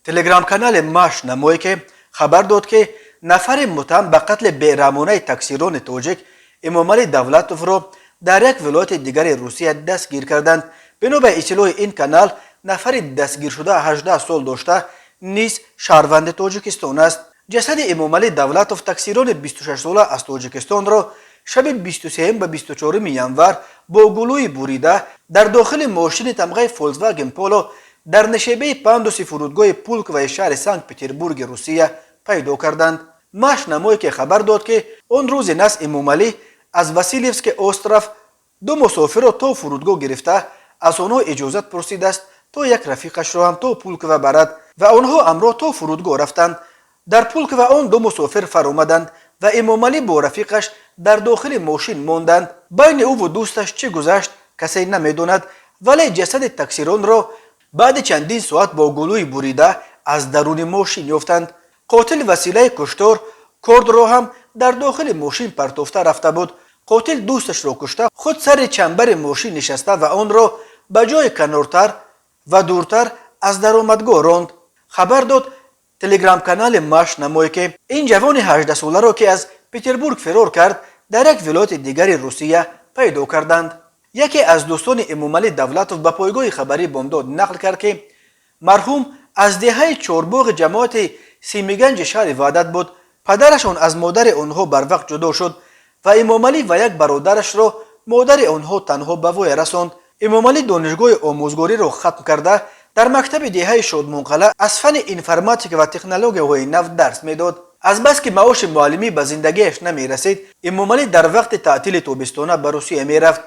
Телеграм-канали Маш Намойке хабар дод, ки нафари муттаҳам ба қатли бераҳмонаи таксирони тоҷик Эмомалӣ Давлатовро дар як вилояти дигари Русия дастгир карданд. Бино ба иттилои ин канал, нафари дастгиршуда 18 сол дошта, низ шаҳрванди Тоҷикистон аст. Ҷасади Эмомалӣ Давлатов, таксирони 26сола аз Тоҷикистонро, шаби 23 ба 24 январ бо гулӯи бурида дар дохили мошини тамғаи Фольксваген Поло дар нишебаи пандуси фурудгоҳи Пулковаи шаҳри Санкт Петербурги Русия пайдо карданд. Маш Намойке хабар дод, ки он рӯзи нас Эмомалӣ аз Васильевский остров ду мусофирро то фурудгоҳ гирифта, аз онҳо иҷозат пурсидааст, то як рафиқашро ҳам то Пулкова барад ва онҳо ҳамроҳ то фурудгоҳ рафтанд. Дар Пулкова он ду мусофир фаромаданд ва Эмомалӣ бо рафиқаш дар дохили мошин монданд. Байни ӯву дӯсташ чӣ гузашт, касе намедонад, вале ҷасади таксиронро баъди чандин соат бо гулӯи бурида аз даруни мошин ёфтанд. Қотил василаи куштор, кордро ҳам дар дохили мошин партофта рафта буд. Қотил дӯсташро кушта, худ сари чамбари мошин нишаста ва онро ба ҷои канортар ва дуртар аз даромадгоҳ ронд, хабар дод телеграм-канали Маш Намойке. Ин ҷавони 18соларо, ки аз Петербург фирор кард, дар як вилояти дигари Русия пайдо карданд. Яке аз дӯстони Эмомалӣ Давлатов ба пойгоҳи хабарии Бомдод нақл кард, ки марҳум аз деҳаи Чорбоғи ҷамоати Семиганҷи шаҳри Ваҳдат буд. Падарашон аз модари онҳо барвақт ҷудо шуд ва Эмомалӣ ва як бародарашро модари онҳо танҳо ба воя расонд. Эмомалӣ донишгоҳи омӯзгориро хатм карда, дар мактаби деҳаи Шодмонқалъа аз фанни информатика ва технологияҳои нав дарс медод. Азбаски маоши муаллимӣ ба зиндагиаш намерасид, Эмомалӣ дар вақти таътили тобистона ба Русия мерафт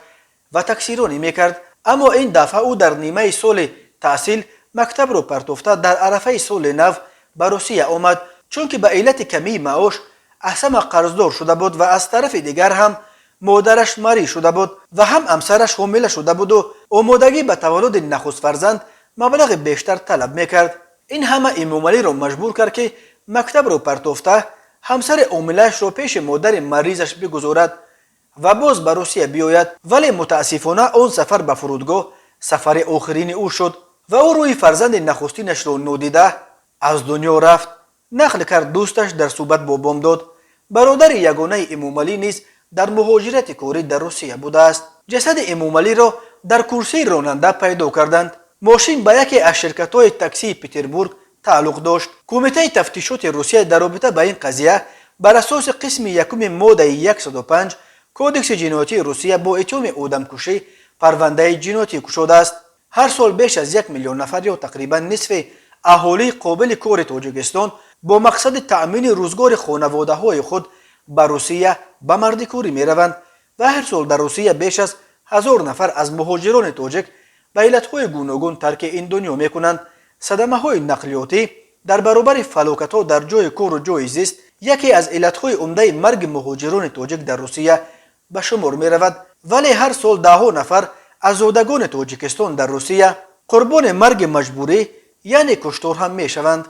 ва таксиронӣ мекард. Аммо ин дафъа ӯ дар нимаи соли таҳсил мактабро партофта, дар арафаи соли нав ба Русия омад, чунки ба иллати камии маош аз ҳама қарздор шуда буд ва аз тарафи дигар ҳам модараш мариз шуда буд ва ҳам ҳамсараш ҳомила шуда буду омодагӣ ба таваллуди нахуст фарзанд маблағи бештар талаб мекард. Ин ҳама Эмомалиро маҷбур кард, ки мактабро партофта, ҳамсари ҳомилаашро пеши модари маризаш бигузорад ва боз ба Русия биёяд. Вале мутаассифона он сафар ба фурудгоҳ сафари охирини ӯ шуд ва ӯ рӯи фарзанди нахустинашро нодида аз дунё рафт, нақл кард дӯсташ дар суҳбат бо Бомдод. Бародари ягонаи Эмомалӣ низ дар муҳоҷирати корӣ дар Русия будааст. Ҷасади Эмомалиро дар курсии ронанда пайдо карданд. Мошин ба яке аз ширкатҳои таксии Петербург тааллуқ дошт. Кумитаи тафтишоти Русия дар робита ба ин қазия бар асоси қисми якуми моддаи 105 Кодекси ҷиноятии Русия бо иттиҳоми одамкушӣ парвандаи ҷиноятӣ кушодааст. Ҳар сол беш аз 1 миллион нафар ё тақрибан нисфи аҳолии қобили кори Тоҷикистон бо мақсади таъмини рӯзгори хонаводаҳои худ ба Русия ба мардикорӣ мераванд ва ҳар сол дар Русия беш аз 1000 нафар аз муҳоҷирони тоҷик ба иллатҳои гуногун тарки ин дунё мекунанд. Садамаҳои нақлиётӣ дар баробари фалокатҳо дар ҷои кору ҷои зист яке аз иллатҳои умдаи марги муҳоҷирони тоҷик дар Русия ба шумор меравад. Вале ҳар сол даҳҳо нафар аз зодагони Тоҷикистон дар Русия қурбони марги маҷбурӣ, яъне куштор ҳам мешаванд.